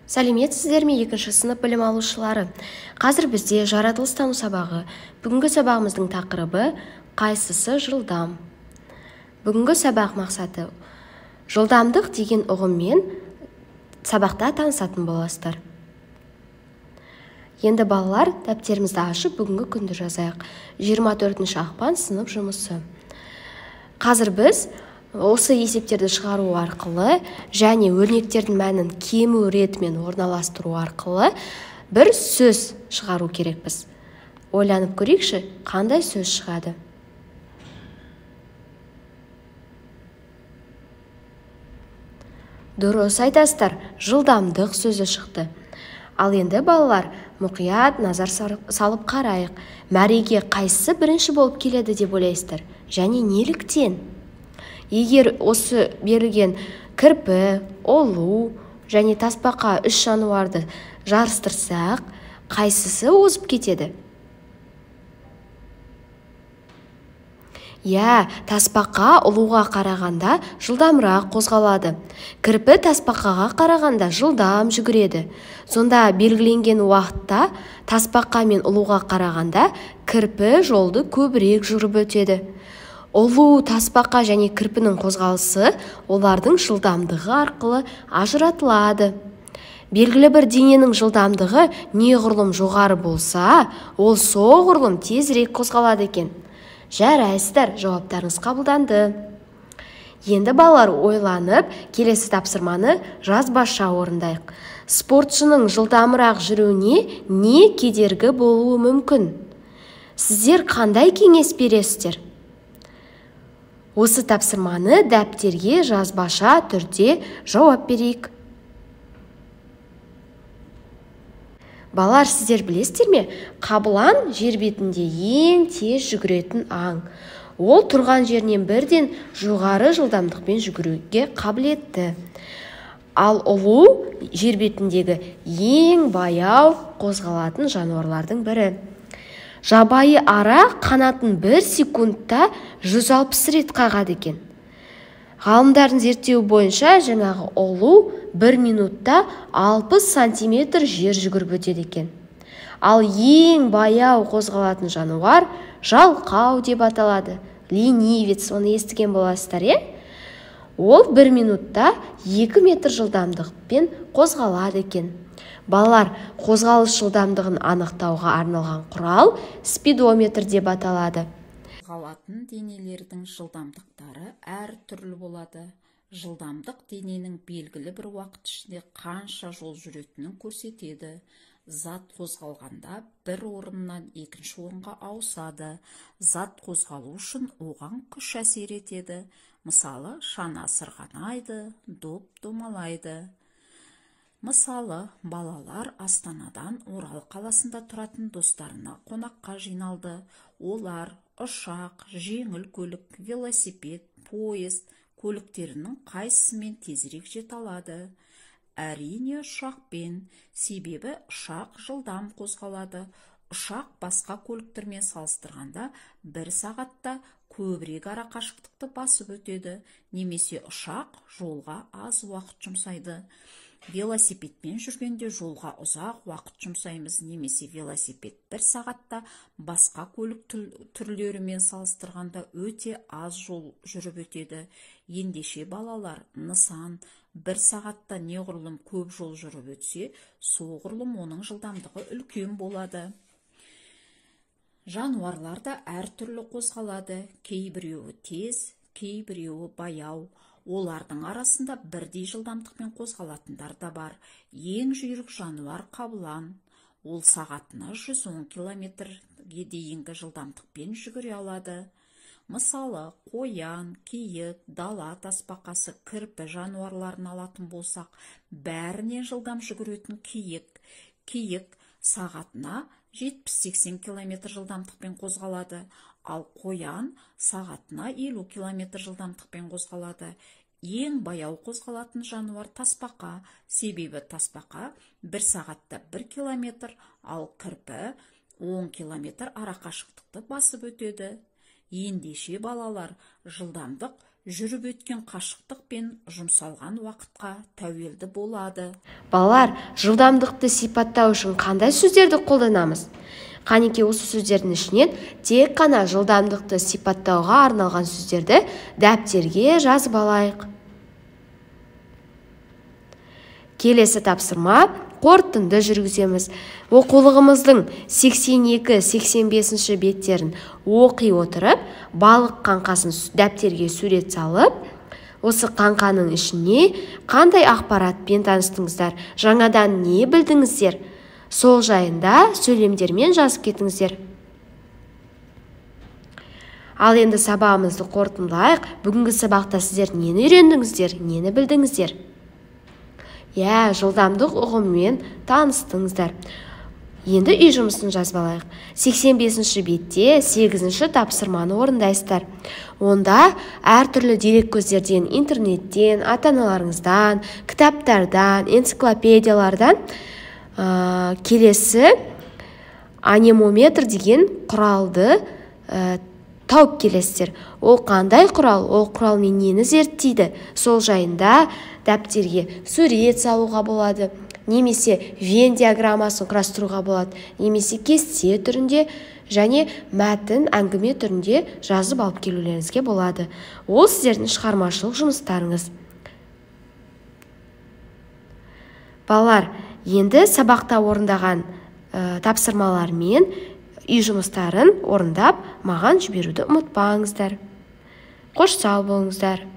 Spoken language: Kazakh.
Сәлеметсіздер ме, екінші сынып білім алушылары? Қазір бізде жаратылыстану сабағы. Бүгінгі сабағымыздың тақырыбы қайсысы жылдам? Бүгінгі сабақ мақсаты жылдамдық деген ұғыммен сабақта танысатын боласыздар. Енді балалар, дәптерімізді ашып, бүгінгі күнді жазайық. 24 ақпан сынып жұмысы. Қазір біз осы есептерді шығару арқылы және өрнектердің мәнін кему ретімен орналастыру арқылы бір сөз шығару керекпіз. Ойланып көрейікші, қандай сөз шығады? Дұрыс айтасыздар, жылдамдық сөзі шықты. Ал енді балалар, мұқият назар салып қарайық. Мәреге қайсысы бірінші болып келеді деп ойлайсыздар? Және неліктен? Егер осы берілген кірпі, ұлу және тасбақа үш жануарды жарыстырсақ, қайсысы озып кетеді? Иә, тасбақа ұлуға қарағанда жылдамырақ қозғалады. Кірпі тасбақаға қарағанда жылдам жүгіреді. Сонда белгіленген уақытта тасбақа мен ұлуға қарағанда кірпі жолды көбірек жүріп өтеді. Ұлу, тасбақа және кірпінің қозғалысы олардың жылдамдығы арқылы ажыратылады. Белгілі бір дененің жылдамдығы неғұрлым жоғары болса, ол соғұрлым тезірек қозғалады екен. Жарайсыздар, жауаптарыңыз қабылданды. Енді балалар ойланып, келесі тапсырманы жазбаша орындайық. Спортшының жылдамырақ жүруіне не кедергі болуы мүмкін? Сіздер қандай кеңес бересіздер? Осы тапсырманы дәптерге жазбаша түрде жауап берейік. Балалар, сіздер білесіздер ме? Қабылан жер бетінде ең тез жүгіретін аң. Ол тұрған жерінен бірден жоғары жылдамдықпен жүгіруге қабілетті. Ал ұлу жер бетіндегі ең баяу қозғалатын жануарлардың бірі. Жабайы ара қанатын 1 секундта 160 рет қағады екен. Ғалымдардың зерттеуі бойынша жаңағы ұлу 1 минутта 60 сантиметр жер жүгіріп өтеді екен. Ал ең баяу қозғалатын жануар жалқау деп аталады. Ленивец, оны естіген боласыздар, е? Ол 1 минутта 2 метр жылдамдықпен қозғалады екен. Балалар, қозғалыс жылдамдығын анықтауға арналған құрал спидометр деп аталады. Қозғалатын денелердің жылдамдықтары әр түрлі болады. Жылдамдық дененің белгілі бір уақыт ішінде қанша жол жүретінін көрсетеді. Зат қозғалғанда бір орыннан екінші орынға ауысады. Зат қозғалу үшін оған күш әсер етеді. Мысалы, шана сырғанайды, доп домалайды. Мысалы, балалар Астанадан Орал қаласында тұратын достарына қонаққа жиналды. Олар ұшақ, жеңіл көлік, велосипед, поезд көліктерінің қайсысымен тезірек жете алады? Әрине, ұшақпен, себебі ұшақ жылдам қозғалады. Ұшақ басқа көліктермен салыстырғанда 1 сағатта көбірек ара қашықтықты басып өтеді, немесе ұшақ жолға аз уақыт жұмсайды. Велосипедпен жүргенде жолға ұзақ уақыт жұмсаймыз, немесе велосипед 1 сағатта басқа көлік түрлерімен салыстырғанда өте аз жол жүріп өтеді. Ендеше балалар, нысан 1 сағатта неғұрлым көп жол жүріп өтсе, соғұрлым оның жылдамдығы үлкен болады. Жануарлар да әртүрлі қозғалады, кейбіреуі тез, кейбіреуі баяу. Олардың арасында бірдей жылдамдықпен қозғалатындар да бар. Ең жүйрік жануар қабылан. Ол сағатына 110 километрге дейінгі жылдамдықпен жүгіре алады. Мысалы, қоян, киік, дала тасбақасы, кірпі жануарларын алатын болсақ, бәрінен жылдам жүгіретін киік. Киік сағатына 70-80 километр жылдамдықпен қозғалады, ал қоян сағатына 50 километр жылдамдықпен қозғалады. Ең баяу қозғалатын жануар тасбақа, себебі тасбақа 1 сағатта 1 километр, ал кірпі 10 километр ара қашықтықты басып өтеді. Ендеше балалар, жылдамдық Жүріп өткен қашықтық пен жұмсалған уақытқа тәуелді болады. Балалар, жылдамдықты сипаттау үшін қандай сөздерді қолданамыз? Қанеке, осы сөздердің ішінен тек қана жылдамдықты сипаттауға арналған сөздерді дәптерге жазып алайық. Келесі тапсырма қорытынды жүргіземіз. Оқулығымыздың 82-85 беттерін оқи отырып, балық қаңқасын дәптерге сурет салып, осы қаңқаның ішіне қандай ақпаратпен таныстыңыздар, жаңадан не білдіңіздер, сол жайында сөйлемдермен жазып кетіңіздер. Ал енді сабағымызды қорытындылайық. Бүгінгі сабақта сіздер нені үйрендіңіздер, нені білдіңіздер? Иә, жылдамдық ұғымымен таныстыңыздар. Енді үй жұмысын жазып алайық. 85-ші бетте 8-ші тапсырманы орындайсыздар. Онда әртүрлі дереккөздерден, интернеттен, ата-аналарыңыздан, кітаптардан, энциклопедиялардан келесі анемометр деген құралды тауып келесіздер. Ол қандай құрал? Ол құралмен нені зерттейді? Сол жайында дәптерге сурет салуға болады, немесе Венн диаграммасын құрастыруға болады, немесе кесте түрінде және мәтін әңгіме түрінде жазып алып келулеріңізге болады. Ол сіздердің шығармашылық жұмыстарыңыз. Балалар, енді сабақта орындаған тапсырмалар мен үй жұмыстарын орындап, маған жіберуді ұмытпаңыздар. Қош сау болыңыздар.